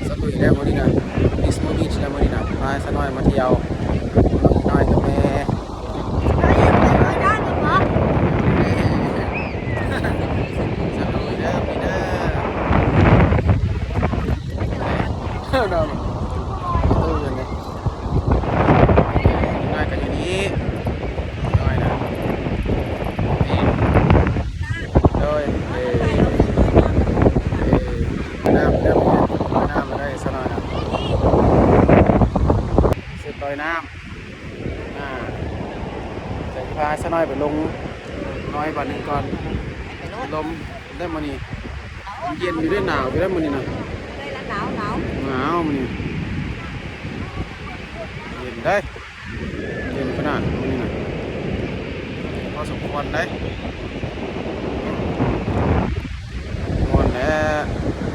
ສະຕຸຍແລ້ວມື້ນີ້ນະ Beach Beach ແລ້ວມື້ນີ້ນະ ພາສາວນ້ອຍມາທ່ຽວ ນ້ອຍກັບແມ່ ສະຕຸຍແລ້ວນີ້ເດີ ເອີ ນ້ອຍກັບແມ່ ນ້ອຍກັບຢູ່ນີ້ ນ້ອຍນະ ນີ້ ໂດຍ ເອີ ເອີ ນ້ຳ ນ້ຳ ນ້ຳ ນ້ຳ ໄດ້ສະໜ້ອຍນະ ເສັດລອຍນ້ຳ ອ່າ ຈະພາສະໜ້ອຍໄປລົງນ້ອຍບາດໜຶ່ງກ່ອນ ລົມໄດ້ມື້ນີ້ ເຢັນຢູ່ເດ້ ໜາວຢູ່ເດ້ມື້ນີ້ນະ ໜາວ ໜາວ ໜາວມື້ນີ້ ເຢັນເດ້ ເຢັນຂະໜາດມື້ນີ້ນະ ພໍສົມຄວນເດ້ ມ່ວນແຫຼະ.